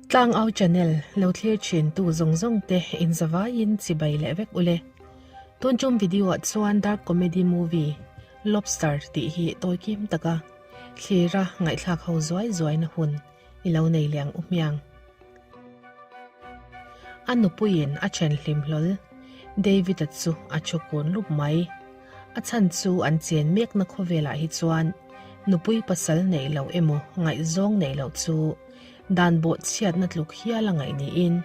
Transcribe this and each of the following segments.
Tlangau channel lo thlir thin tu zawng zawng te in zavaiin chibai leh vek ule. Tun tum video ah chuan dark comedy movie Lobster tih hi tawi kim taka thlira ngaihthlak ho zuai zuai na hun i lo nei leh ang u hmiang. A nupuiin a then hlim hlawl David-a chu a thu kun lup mai. A chhan chu an chen mekna khawvelah hi chuan nupui pasal neih loh emaw ngaihzawng neih loh chu dan bawhchhiatna tluk hial a ngaih niin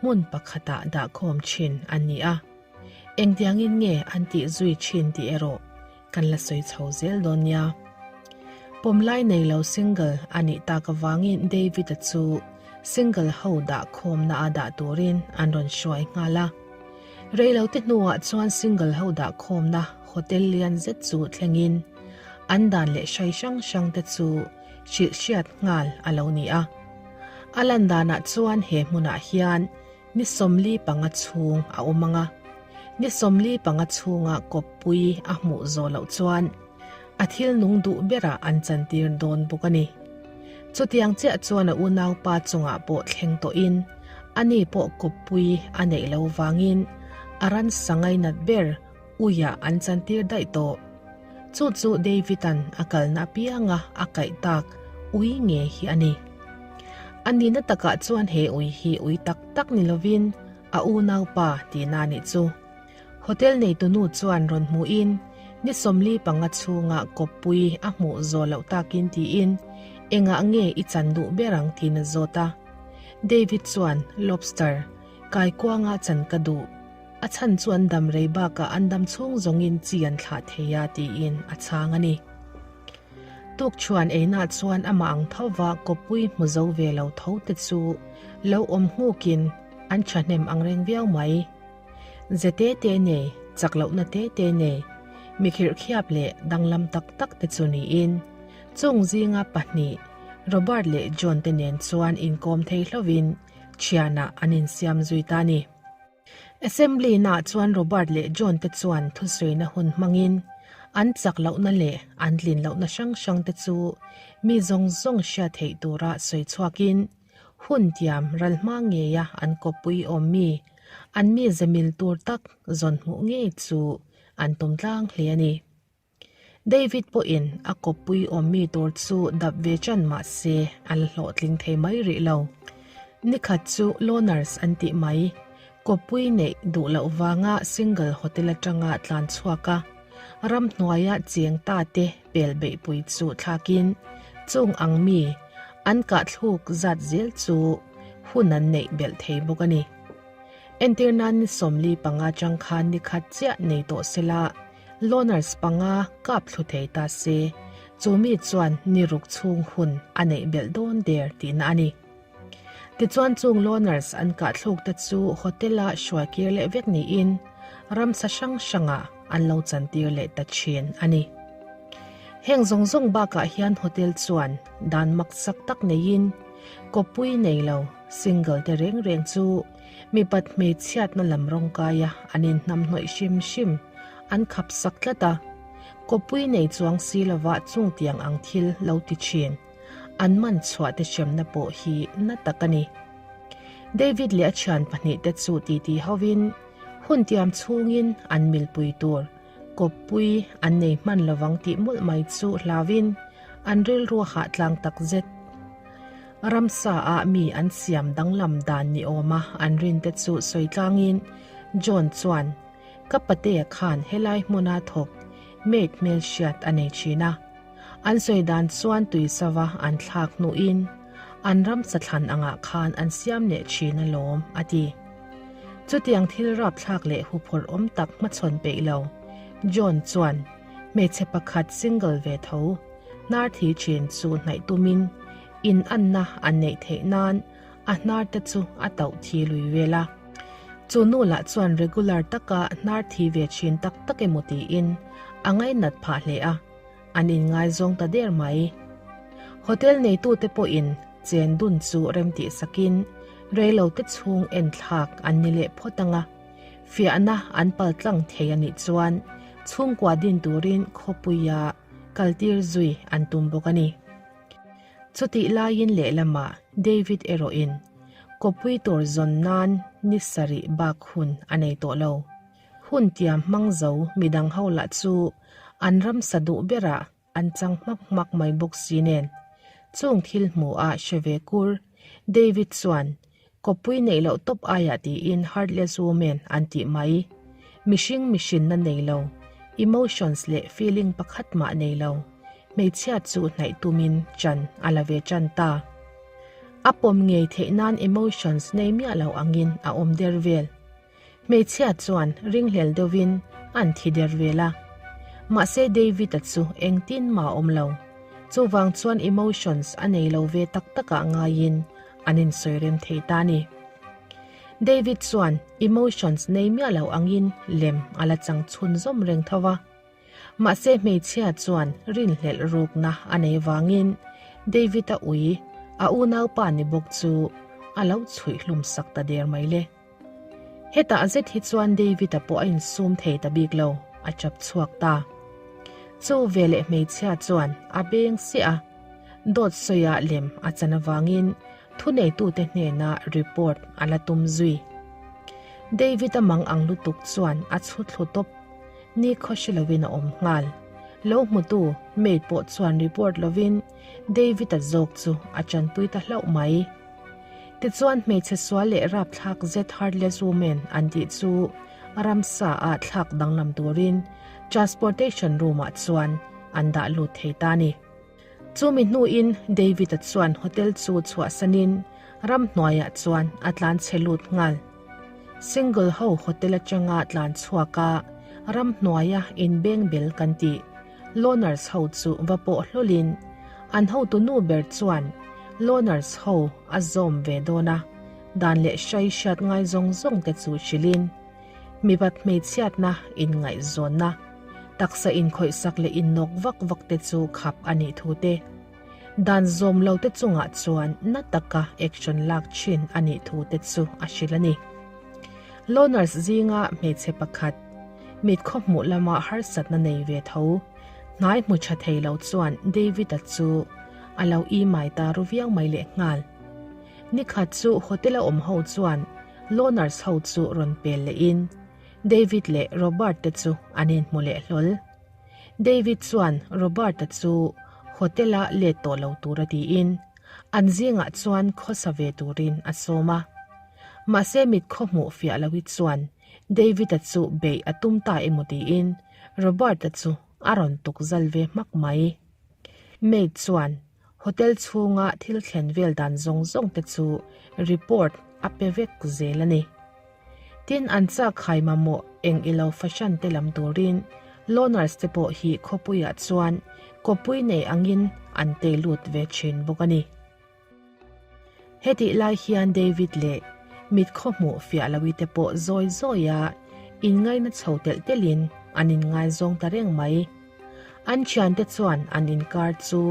hmun pakhatah dahkhawm thin an ni a. Engtiangin nge an tih zui thin tih erawh kan la sawi chho zel dawn nia. Pawmlai nei lo single a nih tak avangin David-a chu single ho dah khawmna a dah turin an rawn hruai nghal a. Reilote hnuah chuan single ho dah khawmna hotel lian zet chu thlengin an dan leh hrai hrang hrang te chu hrilh hriat nghal a lo ni a. A lan danah chuan he hmunah hian Ni 45 chhung a awm ang a, ni 45 chhunga kawppui a hmuh zawh loh chuan a thil nung duh berah an chantir dawn bawk a ni. Chutiang chiah chuan a unaupa chungah pawh thleng tawhin ani pawh kawppui a neih lo vangin a ransa ngainat ber uiah an chantir daih tawh. Chu chu David-a'n a kalna apianga a kaih tak ui nge hi a ni. A nihna takah chuan he ui hi ui tak tak ni lovin a unaupa tihna a nih chu. Hotel neitunu chuan rawn hmuhin ni 45 chhunga kawppui a hmuh zawh loh takin tiin engah nge i chan duh ber ang tiin a zawt a. David chuan Lobster, kaikuanga chan ka duh. A chhan chu an dam rei bakah an dam chhung zawngin chi an thlah thei a tiin a chhang a ni. Tukchhuan einah chuan amah ang thova kawppui hmu zo ve lo tho te chu lo awm nghukin an thahnem ang reng viau mai. Ze te te nei, chak lohna te te nei, mi khirhkhiap leh danglam tak tak te chu niin chung zinga pahnih Robert leh John te nen chuan inkawm thei hlovin thianah an insiam zui ta a ni. Assembly naah chuan Robert leh John te chuan thusawiina hun hmangin an chak lohna leh an tlin lohna hrang hrang te chu mi zawng zawng hriat theih tura sawi chhuakin hun tiam ral hma ngeia an kawppui awm mi an mi zemil tur tak zawn hmuh ngei chu an tum tlang hle a ni. David pawhin a kawppui awmmi tur chu dap ve chan mah se a la hlawhtling thei mai rih lo. Nikhat chu loners an tih mai, kawppui neih duh loh vanga single hotel atanga tlan chhuak a, ramhnuaia cheng ta te pel beihpui chu thlakin chung ang mi an kahthluk zat zel chu hun an neih belh thei bawk a ni. Entir nan ni 45 chang khan nikhat chiah nei tawh sela, Loners panga kap thlu thei ta se, chu mi chuan ni ruk chhung hun a neih belh dawn der tihna a ni. Tichuan chung loners an kah thluk te chu hotel-a hruai kir leh vek niin ramsa hrang hrangah an lo chantir leh ta thin a ni. Heng zawng zawng bakah hian hotel chuan dan maksak tak neiin kawppui nei lo single te reng reng chu Mipat hmeichhiatna lam rawngkaia an inhnamhnawih hrim hrim an khap sak tlat a, kawppui nei chuang si lova chungtiang ang thil lo ti thin an man chhuah te hremna pawh hi na tak a ni. David leh a thian pahnihte chu titi hovin hun tiam chhungin an milpui tur kawppui an nei hman lovang tih mawlh mai chu hlauin an rilru a hah tlang tak zet. Ramsa ah mi an siam danglam dan ni awma an rin te chu sawi tlangin John chuan, Ka patea khan helai hmuna thawk maid hmelhriat a nei thin a. An sawi dan chuan tuisava an thlak hnuin an ramsa thlan angah khan an siam leh thin alawm, a ti. Chutiang thil rapthlak leh huphurh awm tak hmachhawn peih lo John chuan hmeichhe pakhat single ve tho hnar thi thin chu hnaih tumin in anna an neih theih nan a hnar te chu a tauh thi lui vel a. Chu nu lah chuan regular taka hnar thi ve thin tak tak emaw tiin a ngainat phah hle a, an inngaizawng ta der mai. Hotel neitute pawhin chen dun chu remtih sakin reilote chhung enthlak an ni leh phawt ang a, fiahna an paltlang thei a nih chuan chhungkua din turin khawpuia kaltir zui an tum bawk a ni. Chutih laiin lehlamah David erawhin. Kawpui tur zawn nan ni sarih bak hun a nei tawh lo. Hun tiam hmang zo midang ho lah chu an ramsa duh berah an chang hmak hmak mai bawk si nen. Chung thil hmuh a hre ve kur. David chuan, Kawppui neih loh tawp aiah tiin heartless woman an tih mai. Mihring mihrinna nei lo, emotions leh feeling pakhat mah nei lo, hmeichhia chu hnaih tumin chan a la ve tan ta. A pawm ngei theih nan emotions nei miah lo angin a awm der vel. Hmeichhia chuan ringhlel deuhin an thi der vel a. Mahse David-a chu engtin mah a awm lo. Chuvang chuan emotions a nei lo ve tak takah ngaiin an insawi rem thei ta a ni. David chuan emotions nei miah lo angin lem a la chang chhunzawm reng tho va. Mahse hmeichhia chuan rinhlelh rukna a nei vangin David-a ui, a unaupa ni bawk chu a lo chhuih hlum sak ta der mai le. Hetah zet hi chuan David-a pawh a insum thei ta bik lo, a chap chhuak ta. Chu veleh hmeichhia chuan a beng siah a, dawt sawiah lem a chan avangin thuneitute hnena report a la tum zui. David-a mang ang lutuk chuan a chhu thlu tawp. Ni khaw hre lovin a awm nghal. Lo hmutu maid pawh chuan report lovin David-a zawk chu a chanpui ta hlauh mai. Tichuan hmeichhe sual leh rapthlak zet heartless woman an tih chu ramsa ah thlak danglam turin transportation room ah chuan an dah lut thei ta a ni. Chumi hnuin David-a chuan hotel chu chhuahsanin ramhnuaiah chuan a tlan chhe lut nghal. Single ho hotel atanga tlan chhuak a ramhnuaia inbeng bel kan tih Loners ho chu va pawh hlawlin an hotu nu ber chuan Loners ho a zawm ve dawn a, dan leh hrai hriat ngai zawng zawng te chu hrilhin mipat hmeichhiatna inngaihzawnna, taksa inkhawihsak leh innawk vak vak te chu khap a nih thu te, dan zawm lo te chungah chuan na taka action lak thin a nih thu te chu a hrilh a ni. Loners zinga hmeichhe pakhat, mit khaw hmuh lama harsatna nei ve tho, hnai hmu tha thei lo chuan David-a chu a lo imai ta ru viau mai leh nghal. Nikhat chu hotel-a awm ho chuan Loners ho chu rawn pel lehin David leh Robert te chu an inhmu leh hlawl. David chuan Robert-a chu hotel-a let tawh lo tura tiin an zingah chuan khawsa ve turin a sawm a. Mahse mit khaw hmuh fiah lohi chuan David-a chu beih a tum ta emaw tiin Robert-a chu a rawn tuk zal ve hmak mai. Maid chuan hotel chhunga thil thlen vel dan zawng zawng te chu report a pe vek zel a ni. Tin an chak khai mamawh eng ilo fahran te lam turin loners te pawh hi khawpuiah chuan kawppui nei angin an tei lut ve thin bawk a ni. Hetih lai hian David leh mit khaw hmuh fiah lohi te pawh zawi zawi a inngaina chho telh telhin an inngaizawng ta reng mai. An thiante chuan an inkar chu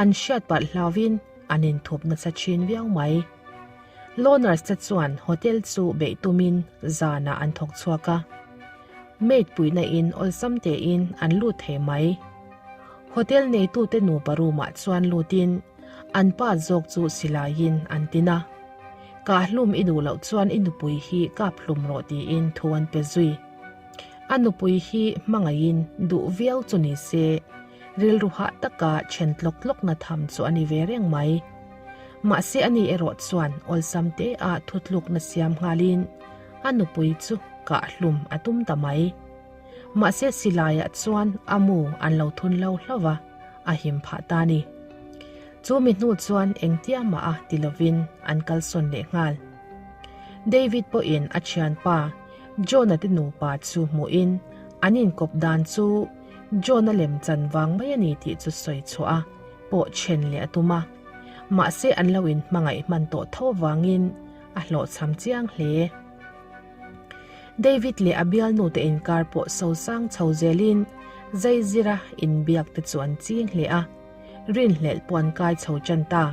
an hriat palh hlauvin an inthup nasa thin viau mai. Loners te chuan hotel chu beih tumin zanah an thawk chhuak a. Maid puihna in awlsam tein an lut thei mai. Hotel neitute nupa room ah chuan lutin An pa zawk chu silaiin an tin a, Kah hlum i duh loh chuan i nupui hi kap hlum rawh tiin thu an pe zui. A nupui hi hmangaihin duh viau chu ni se, rilru hah taka then tlawk tlawkna tham chu a ni ve reng mai. Mahse ani erawh chuan awlsam te ah thutlukna siam nghalin a nupui chu kah hlum a tum ta mai. Mahse silaiah chuan a mu an lo thun lo hlauh va, a him phah ta ni. Chu mi hnu chuan engtia mah a ti lovin an kalsawn leh nghal. David pawhin a thianpa John-a te nupa chu hmuhin an inkawp dan chu John-a lem chan vang mai a ni tih chu sawi chhuah a pawh then leh a tum a. Mahse an lo inhmangaih hman tawh tho vangin a hlawhchham chiang hle. David leh a bialnu te inkar pawh sosang chho zelin zaizira inbiak te chu an ching hle a, rinhlelh pawh an kai chho tan ta.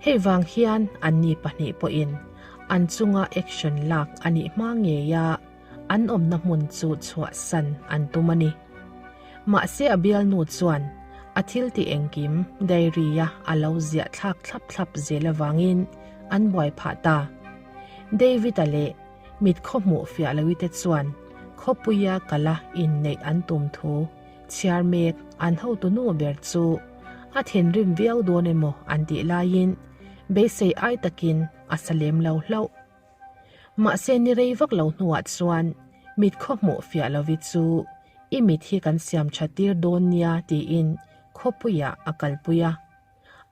Hei vang hian anni pahnih pawhin an chunga action lak a nih hma ngei a an awmna hmun chu chhuahsan an tum a ni. Mahse a bialnu chuan a thil tih engkim diary-a a lo ziah thlak thlap thlap zel avangin. an buai phah ta. David-a leh mit khaw hmuh fiah lohi te chuan khawpuia kala inneih an tum thu chhiar mek an hotu nu ber chu a thinrim viau dawn emaw an tih laiin beisei ai takin a sa lem lo hlauh. Mahse ni rei vak lo hnuah chuan mit khaw hmuh fiah lovi chu i mit hi kan siam tha tir dawn nia tiin khawpuiah a kalpui a.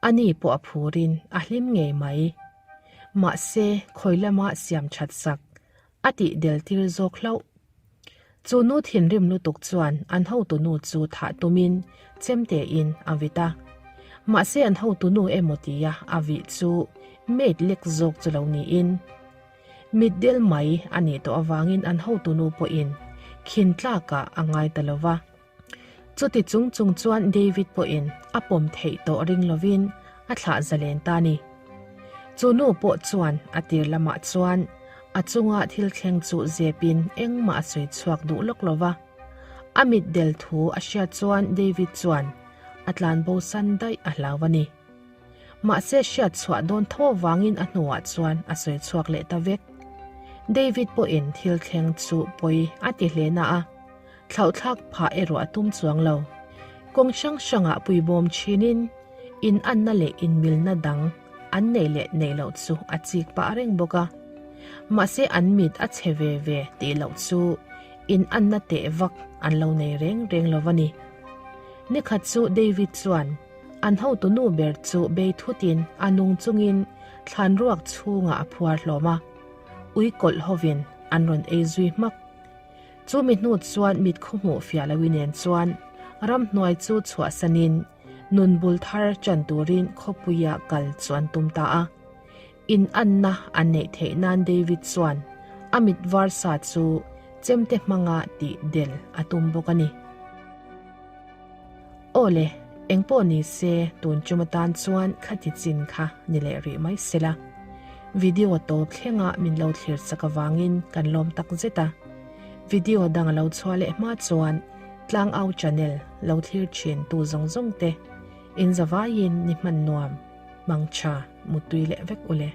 Ani pawh a phurin a hlim ngei mai. Mahse khawi lama siam that sak a tih del tir zawk hlauh. Chu nu thinrim lutuk chuan an hotu nu chu thah tumin chemtein a vit a. Mahse an hotu nu emaw tia a vih chu maid lek zawk chu lo niin mitdel mai a nih tawh avangin an hotu nu pawhin khin tlakah a ngai ta lo va. Chuti chung chung chuan David pawhin a pawm theih tawh ring lovin a thlah zalen ta a ni. Chu nu pawh chuan a tir lamah chuan a chunga thil thleng chu zepin engmah a sawi chhuak duh lawk lo va. A mit del thu a hriat chuan David chuan a tlan bo san daih a hlau a ni. Mahse hriat chhuah dawn tho avangin a hnuah chuan a sawi chhuak leh ta vek. David pawhin thil thleng chu pawi a ti hle na a. Thlauhthlak phah erawh a tum chuang lo. Kawng hrang hrangah puibawm thinin inanna leh inmilna dang an neih leh neih loh chu a chik pah reng bawk a. Mahse an mit a chhe ve ve tih loh chu inanna teh vak an lo nei reng reng lo a ni. Nikhat chu David chuan an hotu nu ber chu bei thutin a nung chungin thlan ruak chhungah a phuar hlawm a, ui kawlh hovin an rawn ei zui hmak. Chu mi hnu chuan mit khaw hmuh fiah lohi nen chuan ramhnuai chu chhuahsanin nun bul thar chan turin khawpuia kal chu an tum ta a. In anna an neih theih nan David chuan a mit var sa chu chemte hmanga tih del a tum bawk a ni. Aw le, engpawh ni se tun chum atan chuan khati chin kha ni leh rih mai sela. Video tawp thlenga min lo thlir chak avangin kan lawm tak zet a. Video dang a lo chhuah leh hma chuan Tlangau channel lo thlir thin tu zawng zawng te in zavaiin ni hman nuam, mangtha, muttui leh vek ule.